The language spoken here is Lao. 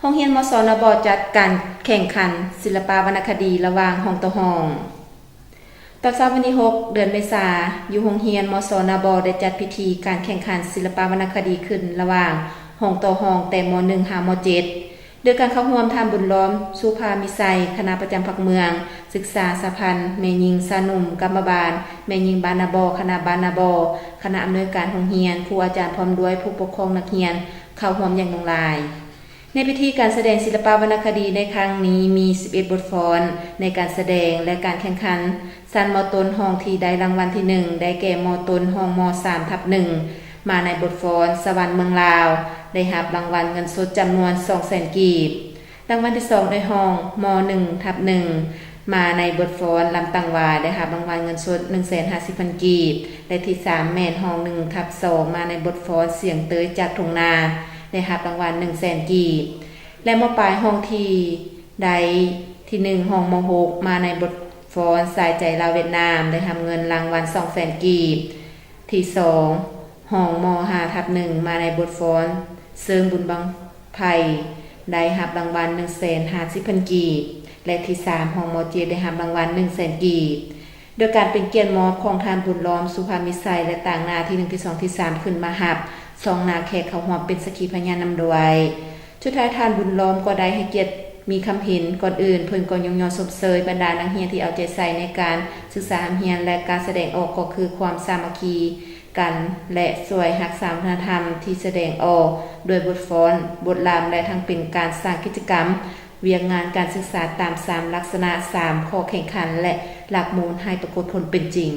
ໂຮງຮຽນ ມສນບ ຈັດການແຂ່ງຂັນສິລະປະວັນນະຄະດີລະຫວ່າງຫ້ອງຕໍ່ຫ້ອງ. ຕອນເຊົ້າວັນທີຫົກ ເດືອນເມສາ, ຢູ່ໂຮງຮຽນ ມສນບ ໄດ້ຈັດພິທີການແຂ່ງຂັນສິລະປະວັນນະຄະດີຂຶ້ນລະຫວ່າງຫ້ອງຕໍ່ຫ້ອງແຕ່ ມ.ໜຶ່ງ ຫາ ມ.ເຈັດ ໂດຍການເຂົ້າຮ່ວມທ່ານ ບຸນລ້ອມ ສຸພາມິໄຊ ຄະນະປະຈຳພັກເມືອງ, ສຶກສາສະພັນ, ແມ່ຍິງ, ຊາວໜຸ່ມ, ກຳມະບານ, ແມ່ຍິງບ້ານນາບໍ, ຄະນະບ້ານນາບໍ, ຄະນະອຳນວຍການໂຮງຮຽນ, ຄູອາຈານ ພ້ອມດ້ວຍຜູ້ປົກຄອງນັກຮຽນ ເຂົ້າຮ່ວມຢ່າງຫຼວງຫຼາຍ. ໃນພິທີການສະແດງສິລະປະວັນນະຄະດີໃນຄັ້ງນີ້ ມີສິບເອັດບົດຟ້ອນໃນການສະແດງ ແລະ ການແຂ່ງຂັນ. ຊັ້ນ ມ.ຕົ້ນ ຫ້ອງທີ່ໄດ້ລາງວັນທີໜຶ່ງ ໄດ້ແກ່ ມ.ຕົ້ນ ຫ້ອງ ມ.ສາມທັບໜຶ່ງ ມາໃນບົດຟ້ອນ ສະຫວັນເມືອງລາວ ໄດ້ຮັບລາງວັນເງິນສົດຈຳນວນສອງແສນກີບ. ລາງວັນທີສອງ ໃນຫ້ອງ ມ.ໜຶ່ງທັບໜຶ່ງ ມາໃນບົດຟ້ອນ ລຳຕັງຫວາຍ ໄດ້ຮັບລາງວັນເງິນສົດໜຶ່ງແສນຫ້າສິບພັນກີບ ແລະ ທີສາມ ແມ່ນຫ້ອງ ໜຶ່ງທັບສອງ ມາໃນບົດຟ້ອນ ສຽງເຕີຍຈາກທົ່ງນາ ໄດ້ຮັບລາງວັນໜຶ່ງແສນກີບ ແລະ ມ.ປາຍ ຫ້ອງທີ່ໄດ້ທີໜຶ່ງ ຫ້ອງ ມ.ຫົກ ມາໃນບົດຟ້ອນ ສາຍໃຈລາວຫວຽດນາມ ໄດ້ຮັບເງິນລາງວັນສອງແສນກີບ. ທີສອງ ຫ້ອງ ມ.ຫ້າທັບໜຶ່ງ ມາໃນບົດຟ້ອນ ເຊີງບຸນບັ້ງໄຟ ໄດ້ຮັບລາງວັນໜຶ່ງແສນຫ້າສິບພັນກີບ ແລະ ທີສາມ ຫ້ອງ ມ.ເຈັດ ໄດ້ຮັບລາງວັນໜຶ່ງແສນກີບ ໂດຍການເປັນກຽດມອບຂອງທ່ານ ບຸນລ້ອມ ສຸພາມິໄຊ ແລະ ຕາງໜ້າທີໜຶ່ງ ທີສອງ ທີສາມ ຂຶ້ນມາຮັບ ຊ່ອງໜ້າແຂກເຂົ້າຮ່ວມເປັນສັກຂີພະຍານນຳດ້ວຍ. ສຸດທ້າຍ ທ່ານ ບຸນລ້ອມ ກໍໄດ້ໃຫ້ກຽດມີຄຳເຫັນ. ກ່ອນອື່ນ ເພິ່ນກໍຍົກຍ້ອງຊົມເຊີຍບັນດານັກຮຽນທີ່ເອົາໃຈໃສ່ໃນການສຶກສາຮ່ຳຮຽນ ແລະ ການສະແດງອອກ ກໍຄືຄວາມສາມັກຄີກັນ ແລະ ຊ່ວຍຮັກສາວັດທະນະທຳທີ່ສະແດງອອກດ້ວຍບົດຟ້ອນ, ບົດລຳ ແລະ ທັງເປັນການສ້າງກິດຈະກຳ, ວຽກງານການສຶກສາຕາມສາມລັກສະນະ, ສາມຂໍ້ແຂ່ງຂັນ ແລະ ຫຼັກມູນໃຫ້ປາກົດຜົນເປັນຈິງ.